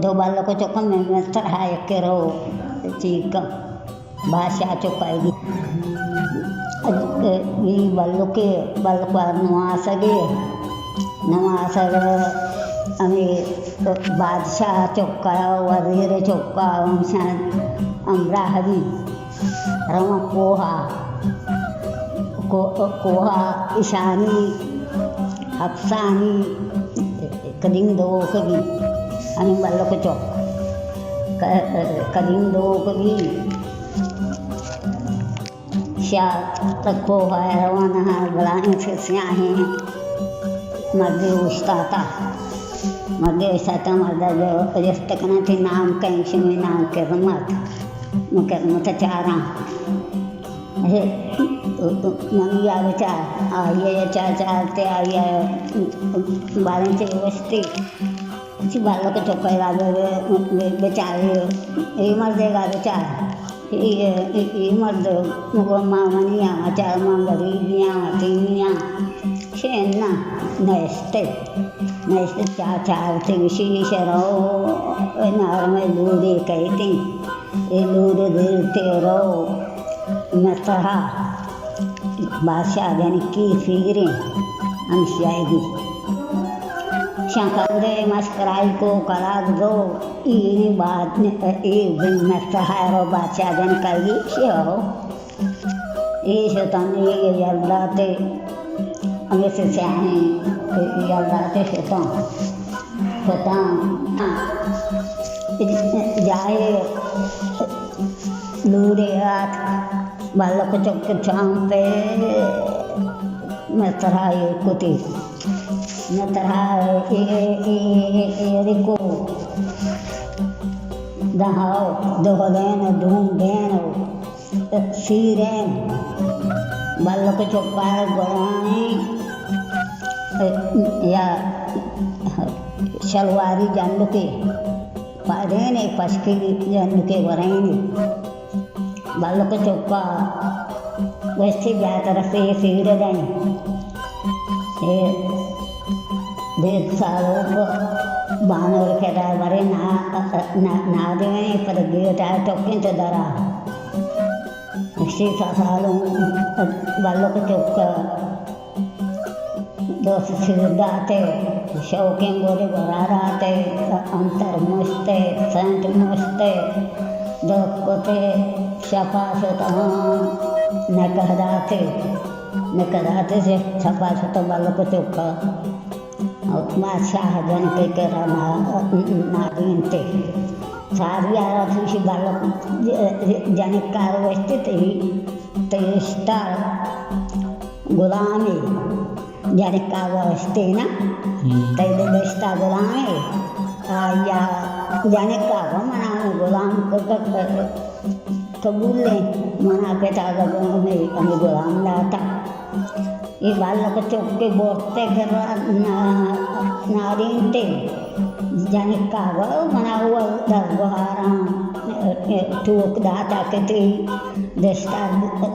دو بلک چکاں مستر ہا یکے رو چیک بادشاہ چکا گی۔ اے بلکے، بلک نواسگے، نواسگ ہمے بادشاہ چکا، وزیر چکا، ہمشان ہمراہ بی۔ رواں کوہا، کو-، کوہا اشانی، حفصانی، قدیم دوک بی، ہمیں بلک چوک، ک-، قدیم دوک بی۔ شاہ تکو ہے روانہ بلائیں سے سیاہیں مردے اوشتاتا۔ مردے اوشتاتا، مردے جو جست کنا تئی نام کئیں؟ شمی نام کرمت۔ من کرمت چاراں۔ اے، من یا بچار، آئیے چار چار تے آئیے باریں چے وشتی۔ چی بلک چکے را بے-، بے-، بے-، بچار، اے مردے را بچار۔ اے، اے، اے مرد مگو ما منی آ، چار ما غریبی آ، تینی آ۔ شے نا، نشتے۔ نشتے چار چار تے وشی شرو، اے نارمے لوڑے کہتے۔ اے لوڑے دیرتے رو، متہا۔ بادشاہ جنکی سیریں ہمشی آئیگی۔ شاں کندے مشکرائی کو کلاگ دو، اینی بعد اے بن مستر ہیرو بادشاہ جنکائی شو۔ اے شتن اے یلداتے، ہمیں سے سیاہیں یلداتے شتن۔ شتن۔ جاہے لوڑے آت۔ بلک چک چانپے مترا ایر کتی۔ مترا ایر، ایر، ایر، ایر کو۔ دہاؤ، دہلین، ڈونڈین، سیرین۔ بلک چکار گڑائیں، یا شلواری جنڈ کے۔ پادین ء پشکی جنکے ورینی۔ بلک چکا گوشتی، بیا ترا سے سیر دیں۔ اے دید سالوک بانور کرا برے نا، نا، نا دیویں، پر گیٹ آ ٹوکیں تو درا۔ اسی سالوں بلک چکا دوست سیر داتے، شوقیں گورے گورا داتے، انتر مشتے، سینٹ مشتے، دوست کتے، شپا شتاں نکہ داتے، نکہ داتے سے شپا شتاں بلک چکا۔ بادشاہ جنکے کرا نا، نادینتے۔ ساری آرا توشی بلک جنک کار وشتے تئی، تئی اشتار غلامی۔ جنکا گوشتے نا، ہم۔ تئی دل اشتا غلامے، آیا جنکا گو منا غلام ک-، ک-، ک-، قبولیں، منا پتا گو ہمیں، ہمیں غلام داتا۔ اے بالک چکے بورتے کرا نا-، نارینتے۔ جنکا گو منا و در گوہاراں ٹوک داتا کہ تئی دشتار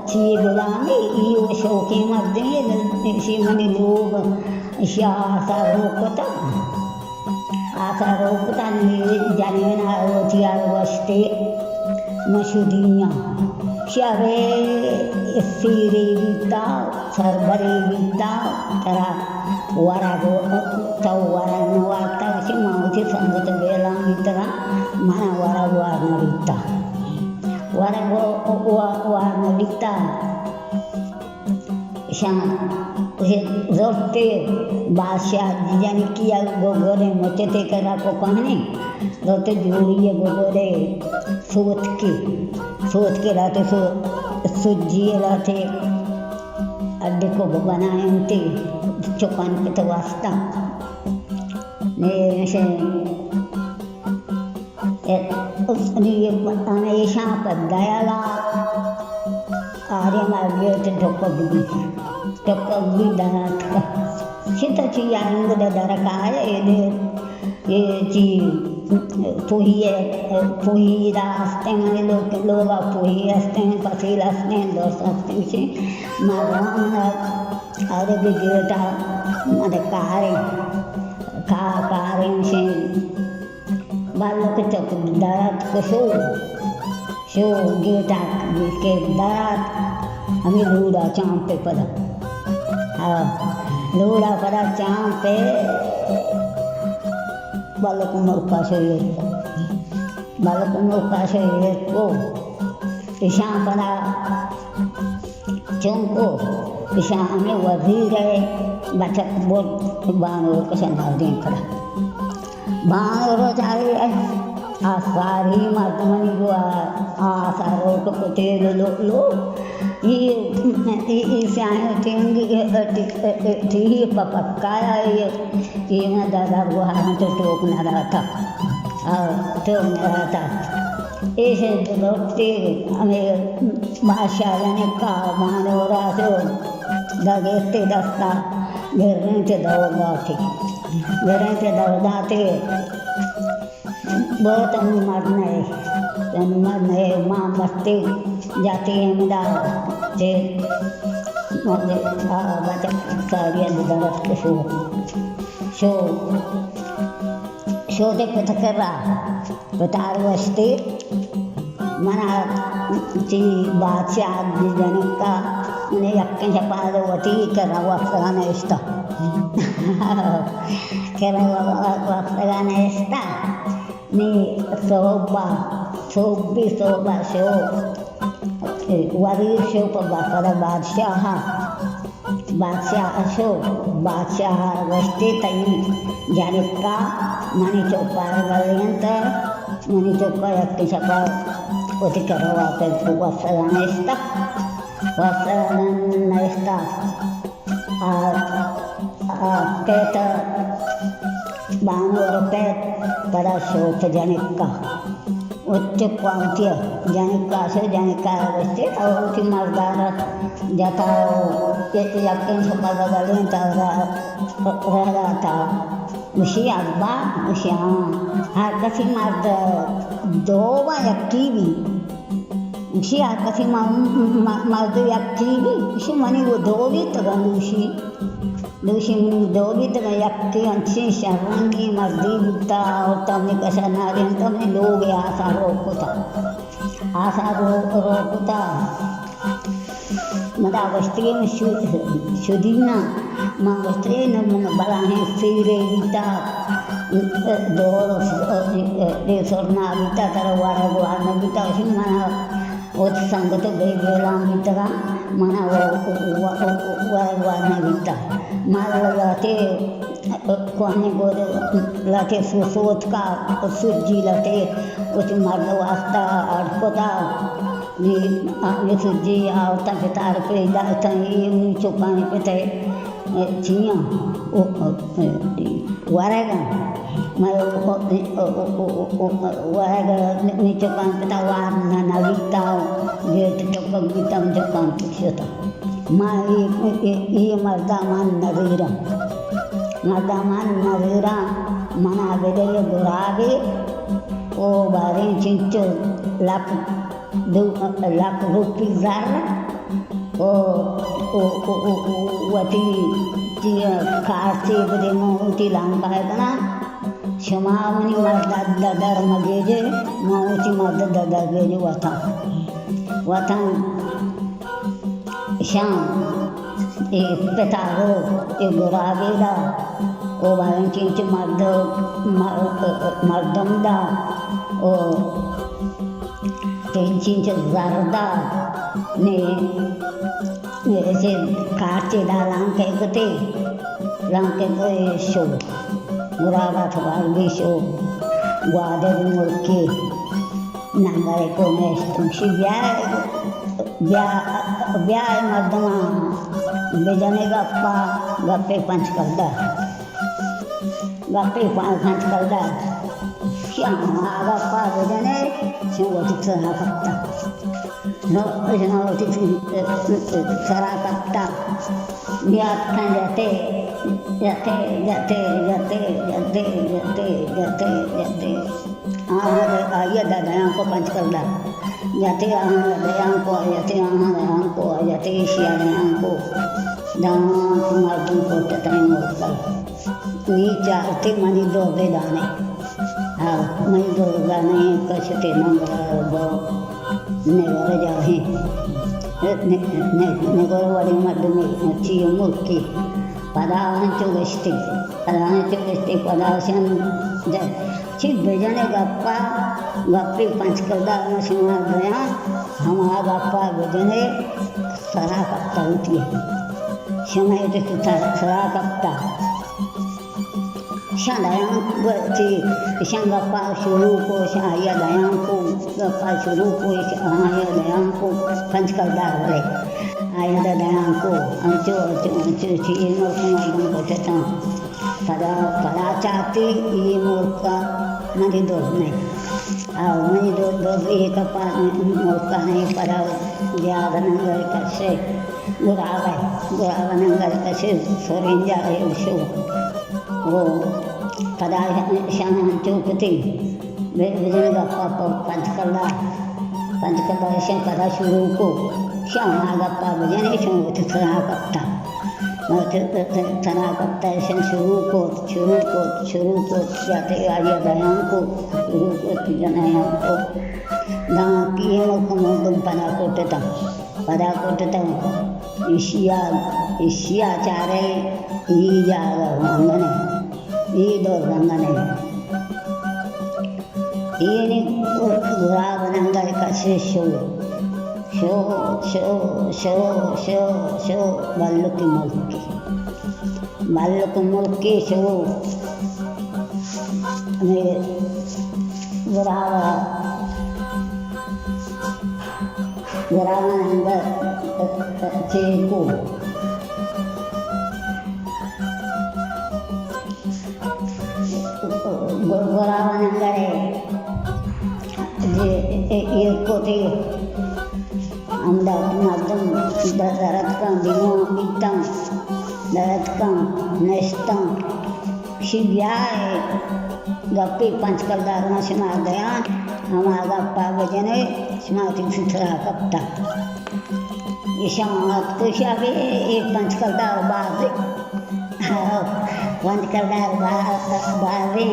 چی غلامی، ای و شوقیں مردیں، ایشی منی لوگ، ایشی آسا روکتا۔ آسا روکتا نی جنین آ روچی آ گوشتے مشودیاں۔ شرے سیری بیتا۔ سربری بیتا، ترا ورگ، تو ورگ نہ وارتا، گوشی ما وتی سنگت بیلان بیتگاں، منا ورگ وار نہ بیتا۔ ورگ و-، و-، وار نہ بیتا۔ شان، گوشی زرتے بادشاہ جنکی ء گوگرے مچتے کرا کو کہنے۔ لوٹے جوڑی ء گوگرے سوتکے، سوتکے لاتے سو-، سجی ء لاتے اڈے کو بنائینتے چکان پت واسطہ۔ نے ایشے، اے، ہمیشاں پہ دیالا آرے ما گیٹ ٹکگ بی، ٹکگ بی دراتک۔ شتا چی آئیں گو درکائے، اے دے اے چی پوہی ء، پوہی دا ہستیں، منی لوگ، لوگا پوہی ہستیں، پسیل ہستیں، دوست ہستیں، چی ما گوان ارے بی گیٹا مد کاریں، کا-، کاریں شیں۔ بلک چک درات کو شو، شو گیٹا کے درات، ہمیں لوڑا چانپے پدا۔ ہاں، لوڑا پدا چانپے، بلک نوکا شو یہ، بلک نوکا شو یہ کو، ایشان پدا چنکو ایشانی وزیر ءِ بچک برت بانور کشن ءَ دیم پدا۔ بانور ءَ چارے آ ساری مردمانی گوا آ سارو کو پتیل لو لو۔ ای، ای، ای سیاہیں ٹینگی، ٹی، ٹی، ٹی پا پکایا ای۔ کہ من دادا گوہاراں تو ٹوک نہ داتا، آ، ٹوک نہ داتا۔ ایشے لوٹتے ہمیں بادشاہ جنکا بانورا شو، دگیتے دستا گریں تے دور داتے، گریں تے دور داتے۔ بہت ہم مرد نئے، ہم مرد نئے، ماں مرتے جاتے ہیں مدا تے، آ، بچک ساری درست شو۔ شو، شودے پت کرا، پتار گوشتی، منا چی بادشاہ دی جنکا، منی یکیں شپا وتی کرا وفرا نشتا۔ کرا وفرا نشتا۔ نی سہبا، سہبی سہبا شو، وزیر شو پہ با-، پدا بادشاہ ءَ۔ بادشاہ ءَ شو، بادشاہ ءَ گوشتی، تئی جنکا منی چکا گلینت، منی چکا یکیں شپا وتی کرا واپس کو وپسگا نشتا، وپسگا نشتا۔ آ، آ، کیت بانور کیت، پدا شوت جنکا۔ اچ کوانتی جنکا شو، جنکا گوشتی، تو وتی مردارا جتا و یکیں شپا گلینت و را-، را داتا۔ گوشی، ابا، گوشی، ہاں، ہر کسی مرد دو و یکی بی۔ گوشی، ہر کسی م-، م-، مرد یکی بی۔ گوشی، منی و دو بیتگن، گوشی۔ دوشی منی دو بیتگ، یکے انچیں شررنگیں مردے بوتا، آورتا منی کشا نارینتا، منی لوگ ءِ آسا روک کتا۔ آسا رو-، روک کتا۔ مدا گوشتگی من شو-، شدینا، من گوشتگی نہ من بلاہیں سیرے بیتا، دور دے سرنا بیتا، ترا ورگ وار نہ بیتا، اشی منا وت سنگت ءُ بے بیلان بیتگاں، منا و-، و-، و-، و-، وار نہ بیتگ۔ ما لہتے کوہنیں گور لہتے سو-، سوتکا سجی لہتے وتی مرد واسطہ اڈ کتا۔ نی، آ، نی سجی آورتاں پتار پیدا اتاں، اے منی چکانی پتے۔ چیاں؟ او، او، ورگا۔ مئے او، او، ورگا نی چکان پتا وار نہ، نہ بیتا، گیٹ چکگ بیتا، چکان پشتا۔ ما اے، اے، اے مردا من نزیرا۔ مردا من نزیرا، منا بدے گرابے، او باریں چنچو لک دو لک روپی زر او، او، او، او، او، وتی چی کارچے بدے، من وتی لانکا کناں۔ شما منی مرد ددر مگیجے، من وتی مرد ددر گیجے وتاں۔ وتاں شام اے پتارو اے گرابے دا، او باریں چینچ مرد، مر-، مردم دا، او چنچیں چہ زردا نے، نے چہ کارچے دا لانکے کتے، لانکے کو شو، گرابا توار بی شو، گوادر ملکی ننگرے کو نشتم شی بیا، بیا، بیا مردمان بجنے گپا، گپے پنچ کردہ۔ گپے پانچ پنچ کلدار۔ شما گپا بجنے، شما وتی سرا کپتا۔ نو، شما وتی سرا کپتا۔ نیاتکن جتے، جتے، جتے۔ آہاں آئی ءَ ددیاں کو پنچ کلدار۔ جتے آہاں ددیاں کو، جتے آہاں دیاں کو، جتے ایشی ءَ دیاں کو۔ داں مردم کو تتریں مرتل۔ نی چارتے منی دو بدانے۔ آ، منی درگا نہیں کشتے ننگا بو، نگور جاہیں۔ نگور وڑی مردمی چی ملکی۔ پدا انچو گشتی، پدا انچو گشتی، پدا شن چی بجنے گپا، گپی پنچ کلدار ما شما دیاں، ہما گپا بجنے سرا کپتا ہوتی۔ شما ایت سرا کپتا۔ شان دیان کو چی، شان گپا شروع کو، شان آیا دیان کو، گپا شروع کو، شان آیا دیان کو، پنچ کلدار بلے۔ آیا دا دیان کو، انچو، انچو، انچو، چی، اے ملک مردم کشتاں۔ پدا، پدا چاتی، اے ملک منی دوست نہیں۔ آ، منی دو، دو، اے کپا ملک نہیں، پدا زیاد ننگر کشے۔ گراب ء، گراب ء ننگر کشے سورینجا ء شو۔ او پدا شان چوکتی بجن گپا پنچ کلدار، پنچ کلدار شان پدا شروع کو۔ شان آ گپا بجن شان وتی سرا کپتا۔ وتی سرا کپتا شان شروع کو، شروع کو، شروع کو، جاتے آیا بیان کو، شروع کو، جنایان کو۔ داں کی ملک مردم پدا کوٹتا۔ پدا کٹتگ۔ ایشی ء، ایشی ء چارئے، اے جاگہ رنگن ء، اے دور رنگن ء۔ اے نی گراب ننگل کشے شو۔ شو، شو، شو، شو، شو، بلکی ملکی۔ بلک ملکی شو۔ ہمے گراب گراوان اندر چیکو۔ گراوان اندر ایر کو تے ہمدا مردم درد کن دیوان بیتن، درد کن نشتن۔ شی بیا اے گپے پنچ کلدار ما شما دیان، ہما گپا بجنے شما وتی سرا کپتا۔ ایشاں اتکو شابے اے پنچ کلدار بازے۔ پنچ کلدار با-، بازے۔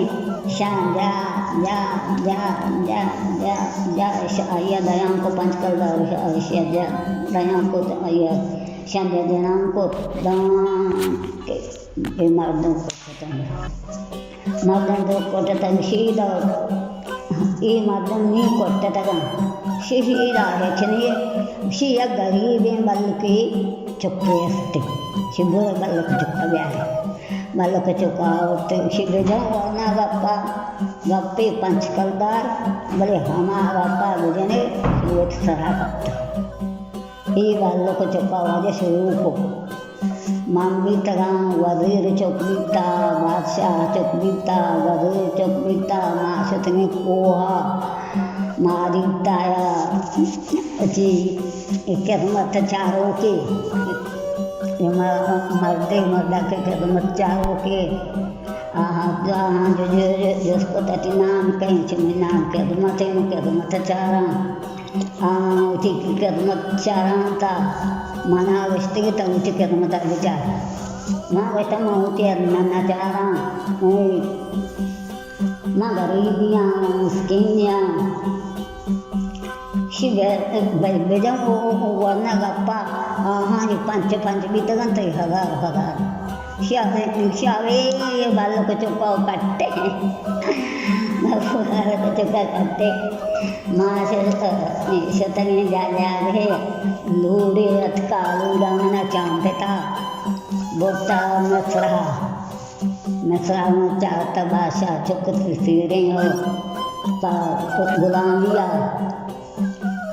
شان جا، جا، جا، جا، جا، جا، ش-، آیا دیان کو پنچ کلدار، ش-، ش-، جا، دیان کو تو آیا شان جا دیان کو دان کے۔ اے مردم کٹتگ۔ مردم دو کٹتگ، شہید ء اے مردم نی کٹتگ۔ شہید ء ہچنی، شی یک غریبیں بلکے چکے است۔ شی برو بلک چکا بیارے۔ بلک چکا آورت، شی بجن ورنا گپا، گپے پنچ کلدار، بلے ہما گپا بجنے، شی وت سرا کپتگ۔ اے بلک چکا واجہ شروع کو۔ من بیتگاں، وزیر چک بیتا، بادشاہ چک بیتا، وزیر چک بیتا، ما شتگیں کوہ ء، ما دیتا یا چی خدمت چاروکے، م-، مردے مردک خدمت چاروکے، آہاں، آہاں جو، جو، جو، جست کت اتی نام کئیں، چمی نام خدمت ایں، خدمت چاراں۔ آ وتی خدمت چاران تا، منا گوشتگ تا وتی خدمت ء بچار۔ ما گوشتا من وتی ء نہ چاراں، من غریبی آں، من مسکینی آں۔ شی بہ-، بہ-، بجن و-، و-، ورنا گپا آہانی پنچ پنچ بیتگن تئی ہزار ہزار۔ شاوے، شاوے بلک چکا کٹے۔ بلک چکا کٹے۔ ما ش-، شتگیں جا-، جاگہے لوڑے اتکا، لوڑا منا چانپتا۔ برتا مصرا۔ مصرا من چارتا بادشاہ چک سیریں ہو۔ پا غلامی آ۔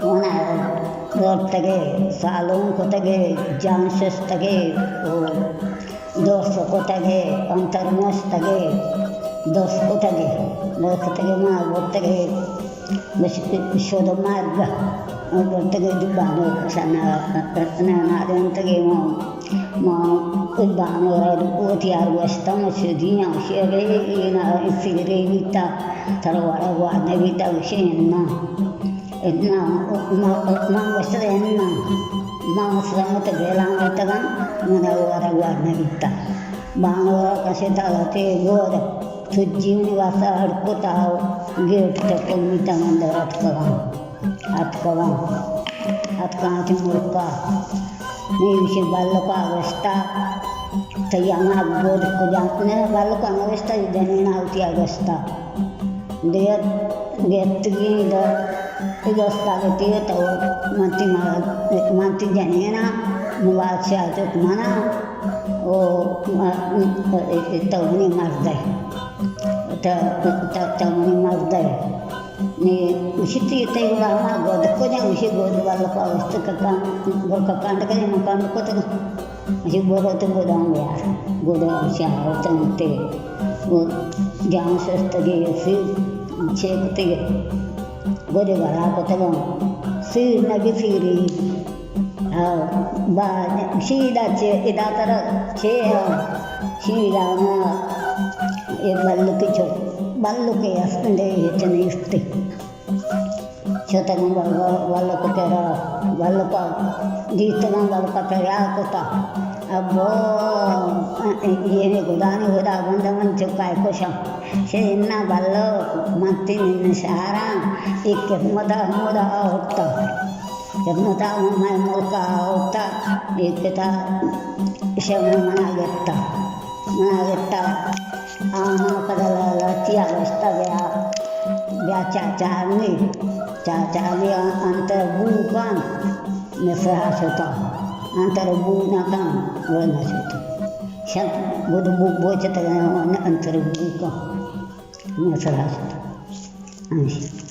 اونا زرتگے، سالون کتگے، جان ششتگے، او درس کتگے، انتر مشتگے، درس کتگے، درس کتگے، مار برتگے، بش-، شد مرگ، برتگے دی بانور کشا نا، نا، نا دنتگے ما، ما بانور وتی یار گوشتم شدیاں، شیرے نا سیرے بیتا، تر وڑا گوار نبیتا، گوشے نا۔ نا، ما، ما گوشتگ اناں، ما مسلمت بیلان بیتگاں، من ء وارا گوار نہ بیتا۔ بانور ء کشتا وتی گور، سجی منی واسطہ اڑ کتا، گیٹ ٹپل میتا من در اتکگاں، اتکگاں، اتکاں چہ ملکا۔ نی گوشی بلکا گوشتا، تئی ہما گد کجا؟ نہ، بلکا نہ گوشتا، جنینا وتی گوشتا۔ دیر گپتگیں در گوشتا گتی تو من تی مر-، من تی جنینا، بادشاہ تو منا، او، تو منی مردے۔ تو، تو، تو منی مردے۔ نی گوشتی تئی گڑا ہما گد کجا؟ گوشی گد بلکا گوشت ککان، گڑ ککان کنی مکان کتگ۔ گوشی برو تو گداں بیار۔ گداں شہر تنتے۔ جان شستگی سی چیک تگے۔ گدے برا کتگاں۔ سیر نگی سیری۔ ہاں، با، شیدا چے، ادا ترا چے ہاں؟ شیدا ما، اے بلکی چو، بلکی استندے ہچ نیستی۔ شتگاں بل-، بلک کرا، بلک دیتگاں، بلک پیدا کتا۔ ابو، اے گدانی ہدا بند من چکائے کشاں۔ شے انا بلک، من تی نشاراں، اے قسمت ہمودا ہوتا۔ قسمت ہمیں ملکا ہوتا، اے کتا شے منا گتا، منا گتا۔ آہاں پدا لالچیا گوشتا بیا، بیا چاچارنی، چاچارنی انتر بو کن، مصرا شتا، انتر بو نہ کن، وہ نہ شتا۔ شپ گد بو بوچتگ انتر بو کن، مصرا شتا۔ ہمیشی۔